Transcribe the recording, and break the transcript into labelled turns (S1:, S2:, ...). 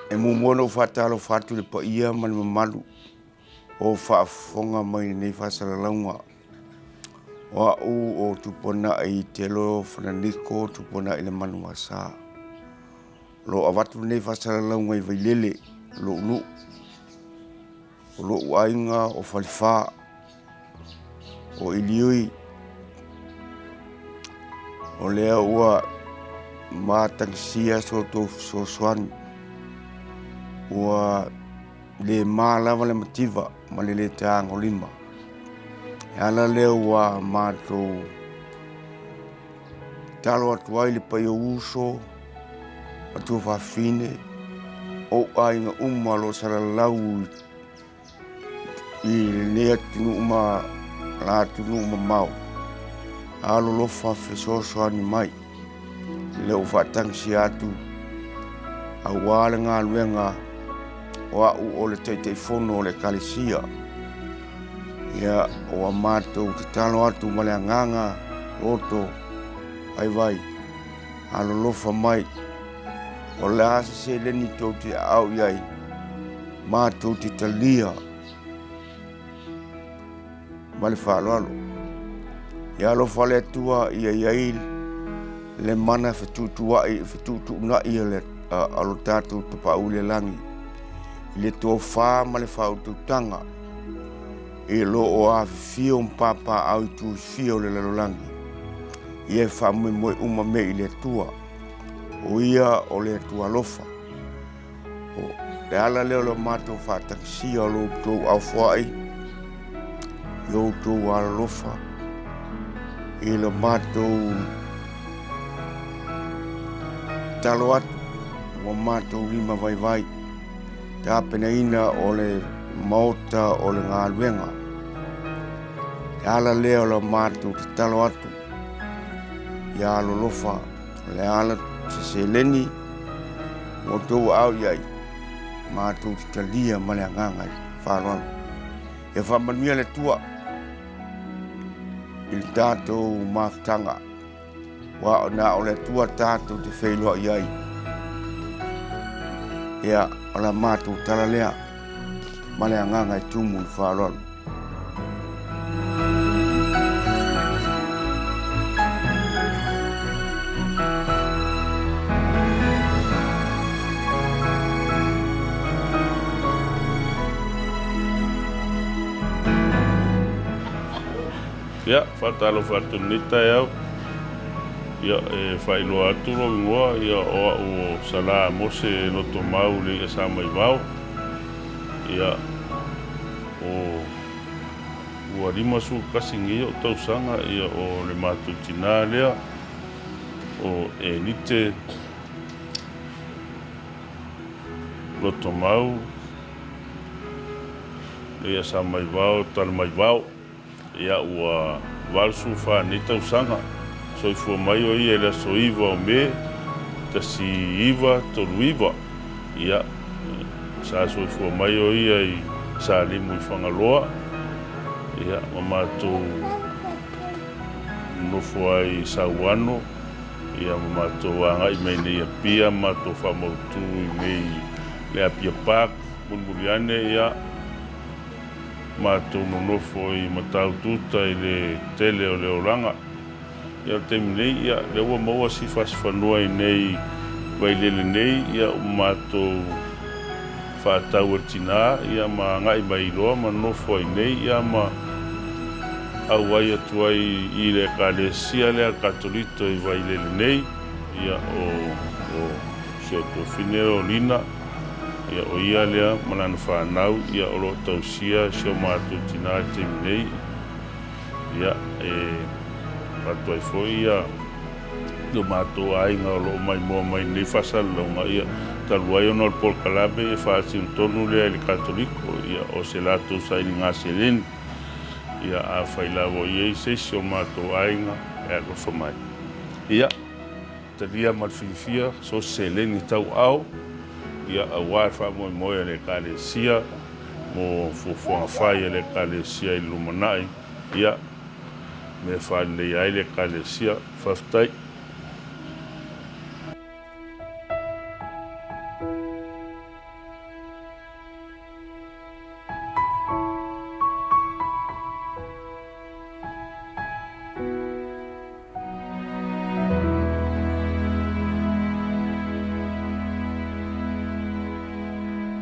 S1: E muamua ona ou faatalofa atu i le paia ma le mamalu o faafofoga mai i lenei faasalalauga. O au o Tupuanai Telo Fananiko Tupuanai Lemanuasa. O lo o avatu lenei faasalalauga i Vailele, lou nuu. O lou aiga o Falefa, o Iliui. O lea ua matagisia so outou fesoasoani. Ua le ma lava le mativa ma le le tagolima. E ala lea ua matou talo atu ai le paia uso, ma tuafafine, ou aiga uma o lo o salalau i lenei atunuu ma la atunuu mamao. Alolofa fesoasoani mai lea ua faatagisia atu aua le galuega o au o le Taitaifono o le Ekalesia. Ia, ua matou tatalo atu ma le agaga loto vaivai, alolofa mai. O le a se seleni tou te aao i ai, matou te talia ma le faaaloalo. Ia alofa le Atua ia i ai le mana fetuutuuai, fetuutuunai a lo tatou Tapaau i le lagi, i le tofa ma le faautautaga i lo o afifio ma papaaao i itu e fia o le lalolagi. Ia e faamoemoe uma mea i le Atua, o Ia o le Atua alofa. O le ala lea o le matou faatagisia o lo outou aofoai i o outou alolofa i lo matou talo atu ua matou lima vaivai tapenaina o le maota o le galuega. Le ala lea o la matou tatalo atu ia alolofa o le ala se seleni ua outou aao i ai, matou te talia ma le agaga i faaaloalo. Ia faamanuia le Atua i le tatou mafutaga, ua na o le Atua tatou te feiloai ai. Ia, o la matou tala lea ma le agaga e tumu i le faaaloalo.
S2: Ia, faatalofa atu i lenei taeao. Ia, e faailoa atu lou igoa, ia, o au o Salā Mose Lotomau Leiasamai-vao. Ia, o ua 51 nei ou tausaga, ia, o le matou tinā lea, o Enite Lotomau Leiasamai-vao Talamaivao. Ia, ua 84 nei tausaga. Soifua mai o ia i le aso 9 o Me 1939. Ia, sa soifua mai o ia i Salimu i Fagaloa, ia, ma matou nonofo ai i Sauano, ia, ma matou agai mai nei i Apia, ma matou faamautu i nei i le Apia Park. Mulimuli ane, ia, Matou nonofo i Mataututa i le tele o le olaga. Ia o le taimi nei, ia, lea ua maua si fasifanua i nei Vailele nei, ia ua matou faatau e le tina, ia ma agai mai loa ma nonofo ai nei, ia ma auai atu ai i le Ekalesia lea Katoliko i Vailele nei, ia o, o si ou tuafine o Lina. Ia, o ia lea ma lana fanau, ia, o lo o tausia si o matou tina i le taimi nei. Ia, e avatu ai foi ia lo matou aiga o lo o maimoa mai i lenei faasalalauga, ia, talu ai ona o le polokalame e faasino tonu lea i le Katoliko, ia, o se latou sailiga seleni. Ia, afai lava o i ai se isi o matou aiga e alofa mai. Ia. Talia ma le fiafia so o se seleni tauaao, ia, aua le faamoemoe a le Ekalesia mo fuafuaga fai a le Ekalesia i le lumanai, ia, mea e faaleleia ai le Ekalesia. Faafetai.